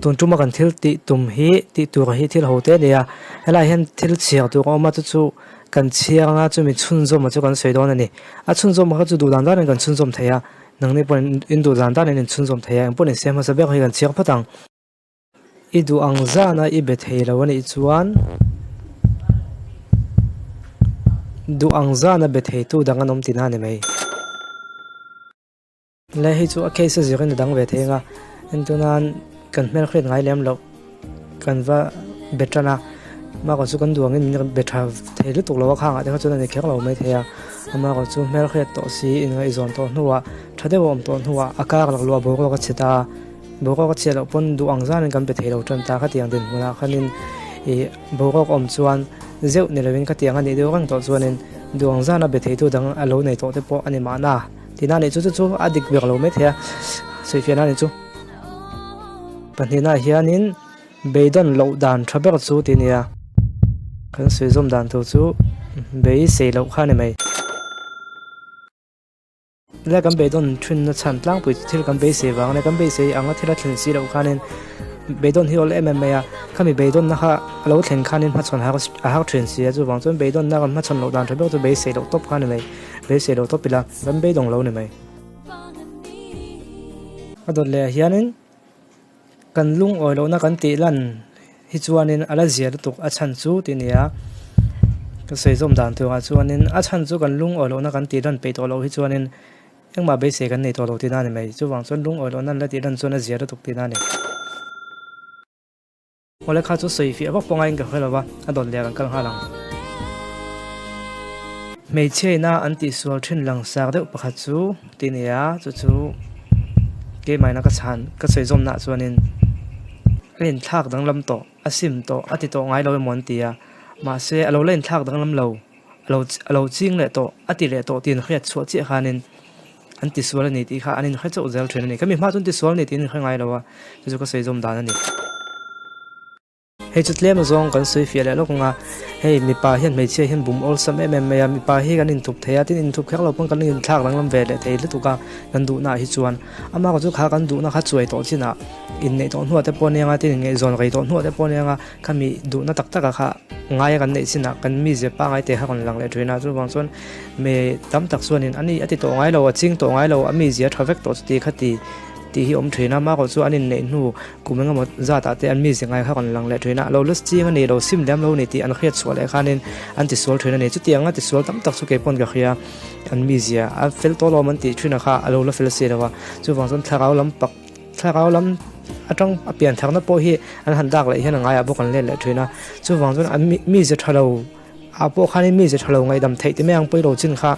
Tun tuma kan thil tih tum hi tih tur hi thil ho te a ni a, helaiah hian thil chhiar tur a awm a chu chu kan chhiar anga chumi chhunzawm chu kan sawi dawn a ni. A chhunzawm kha chu duh dan danin kan chhunzawm thei a, nangni pawhin in duh dan danin in chhunzawm thei a, engpawh ni se hmasa ber hi kan chhiar phawt ang. I duh ang zana i be thei lo a nih chuan duh ang zana be theitu dang an awm tihna a ni mai. Le hei chu a case a zirin a dang ve thei ang a, entunan kan hmelhriat ngai lem loh kan va be tan a, mahkawh chu kan duh angin min be tha thei lutuk lo a khangah te kha chuan a ni kher lo mai thei a, amahkawh chu hmelhriat tawh si inngaihzawn tawh hnuah tha deuh a awm tawh hnuah a kar laklawh a boruak a chhe ta a. Boruak a chhiat loh pawn duh ang zanin kan pe thei lo tan ta khatiang dinhmunah khanin ih boruak awm chuan zeuh ni lovin khatiang a nih deuh reng tawh chuanin duh ang zana be theitu dang a lo nei tawh te pawh a ni mahna tina nih chu chu chu a dik ber lo maithei a sawifiahna a ni chu. Pahnihnaah hianin beidawn loh dan tha ber chu ti nia kan sawi zawm dan tur chu beisei loh kha a ni mai. Helai kan beidawn thinna chhan tlangpui chu thil kan beisei vang a nia, kan beisei anga thil a thlen si loh khanin beidawn hi a awl em em mai a, khami beidawnna kha a lo thlen khanin hmachhawn har a har thin si a, chuvang chuan beidawnna kan hmachhawn loh dan tha ber chu beisei loh tawp kha a ni mai, beisei loh tawp ila kan beidawng lo a ni mai. A dawt leh ah hianin kan lungawi lohna kan tih lan hi chuanin a la zia lutuk a chhan chu tih a ni a, ka sawi zawm dan turah chuanin a chhan chu kan lungawi lohna kan tih lan peih tawh loh hi chuanin engmah beisei kan nei tawh lo tihna a ni mai, chuvang chuan lungawi lohna an la tih lan chuan a zia lutuk tihna a ni. Awle kha chu sawi fiah vak pawh ngaiin ka hre lo va, a dawt leh kan kal nghal ang. Hmeichhia ina an tihsual thin langsar deuh pakhat chu tih a ni a, chu chu keimahina ka chhan ka sawi zawmnaah chuanin a inthlak danglam tawh, a sim tawh, a ti tawh ngai lo emaw an ti a, mahse a lo la inthlak danglam lo, a lo a lo ching leh tawh, a ti leh tawh tih an hriat chhuah chiah khanin an tisual a ni tih kha an inhre chauh zel thin a ni. Ka mi hma chuan tisual a ni tiin an hre ngai lo a, chu chu ka sawi zawm dan a ni. Hei chu tlem azawng kan sawi fiah leh lawk ang a, hei mipa hian hmeichhia hian bum awlsam em em mai a, mipa hi kan inthup thei a, tin inthup kher lo pawn kan inthlak danglam ve leh thei lutuk a, kan duhna ah hi chuan amah chu kha kan duhna kha chuai tawh chinah inneih tawh hnuah te pawh aniang a, tin inngaihzawn rei tawh hnuah te pawh aniang a, khami duhna tak taka kha ngaia kan neih chinah kan mizia pangngai te kha rawn lang leh thin a, chuvang chuan Me tam tak chuanin a ni a ti tawh ngai lo, a ching tawh ngai lo, a mizia tha vek tawh chuti kha ti tih hi a awm thin a, mahkawh chu an inneih hnu kum engemaw zatah te an mizia ngai kha rawn lang leh thin a, lo la ching a ni lo, sim lem lo a ni tih an hriat chhuah leh khanin an tisual thin a ni. Chutiang a tisual tam tak chu kei pawn ka hria, an mizia a fel tawh lo an tih thin a kha a lo la fel si lo a, chuvang chuan thlarau lam pak thlarau lam atang a pian tharna pawh hi an han dak leh hian a ngaiah bawk an let leh thin a, chuvang chuan an mizia tha lo. Ah pawh khanin mi ze tha lo ngaihdam theih te mai ang pawilo chin kha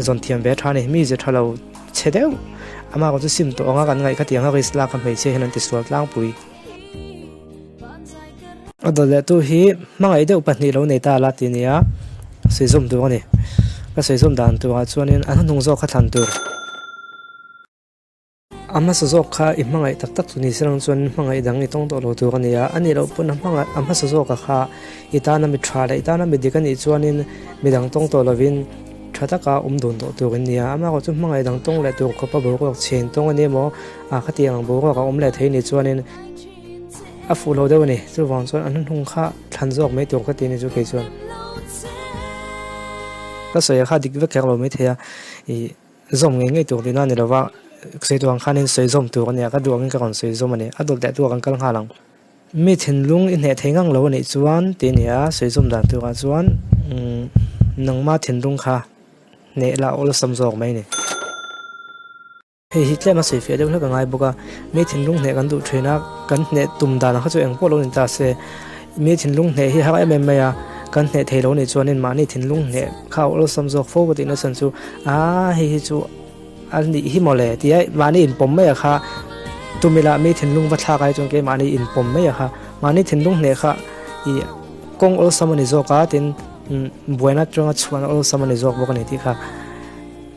zawn thiam ve tha a ni. Mi ze tha lo chhe deuh amah kawh chu sim tawh anga kan ngaih kha tiang a risk lak a hmeichhia hian an ti sual tlangpui. A dawt leh tu hi hmangaih deuh pahnih lo nei ta la ti nia sawi zawm tur a ni. Ka sawi zawm dan turah chuanin a hnuhnung zawk kha thlan tur. A hmasa zawk kha i hmangaih tak tak chu ni se lang chuan hmangaih dang i tawng tawh lo tur a ni a, a nih loh pawn a hmangaih a hmasa zawka kha i tana mi tha leh i tana mi dik a nih chuanin mi dang tawng tawh lovin tha taka awm dun tawh tur in ni a, amah erawh chu hmangaih dang tawng leh tur khawpa boruak chhin tawng a ni emaw a khatiang ang boruak a awm leh thei ni chuanin a fuh lo deuh a ni, chuvang chuan a hnuhnung kha thlan zawk mai tur ka ti a ni chu kei chuan. Ka sawi a kha dik vek kher lo maithei a ih. Zawm ngei ngei tur tihna a ni lova, sawi tur ang khanin sawi zawm tur a nia, ka duh angin ka rawn sawi zawm a ni, a dawt leh tu ah kan kal nghal ang. Mi thinlung i hneh thei ngang lo a nih chuan tih a ni a, sawi zawm dan turah chuan nangma thinlung kha hneh la awlsam zawk mai a ni. Hei hi tlem a sawi fiah deuh hlek a ngai bawk a, mi thinlung hneh kan duh thin a, kan hneh tum dan kha chu eng pawh lo ni ta se, Mi thinlung hneh hi har em em mai a, kan hneh thei lo nih chuanin mahni thinlung hneh kha a awlsam zawk fo ka tihna chhan chu aaa hei hi chu a nih hi mawle tia mahni inpawm mai a kha tumila mi thinlung va thlak ai chuan keimahni inpawm mai a kha mahni thinlung hneh kha ih kawng awlsam a ni zawk a tin buaina atanga chhuahna awlsam a ni zawk bawk a ni tih kha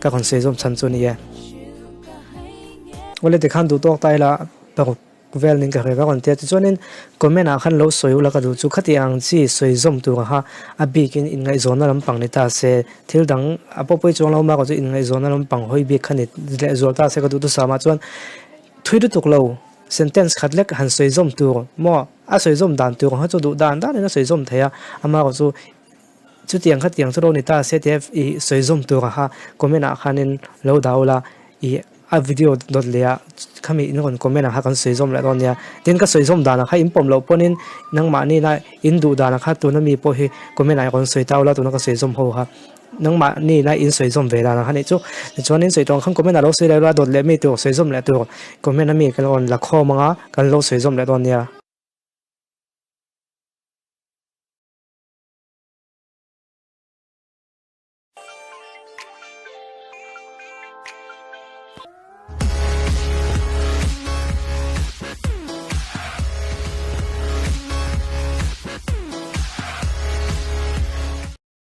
ka rawn sawi zawm chhan chu a ni e. Awle tikhan duh tawk ta ila paruk. Vel nin ka hre vak an tia tichuanin comment ah khan lo sawi ula ka duh chu khati ang chi sawi zawm tur kha a bikin inngaihzawnna lampang ni ta se thil dang a pawh pawi chuang lo mah chu inngaihzawnna lampang hawi bik kha ni leh zual ta se ka duh thusam ah chuan thui lutuk lo. Sentence khat lek han sawi zawm tur maw? A sawi zawm dan tur ang kha chu duh dan danin a sawi zawm thei a, amaherawh chu chutiang kha tiang chu lo ni ta se tia i sawi zawm tur ang kha comment ah khanin lo dah ula i a video dawt leh ah khami in rawn comment ang kha kan sawi zawm leh dawn nia. Tin ka sawi zawm dan ang kha in pawm loh pawnin nangmahni na in duh dan ang kha tuna mi pawh hi comment ah i rawn sawi ta ula tuna ka sawi zawm ho kha. Nangmah ni na in sawi zawm ve dan ang kha nih chu. Tichuan in sawi tawh ang khan comment ah lo sawi leh ula dawt leh mi tur sawi zawm leh tur comment a mi kan rawn la khawm anga kan lo sawi zawm leh dawn nia.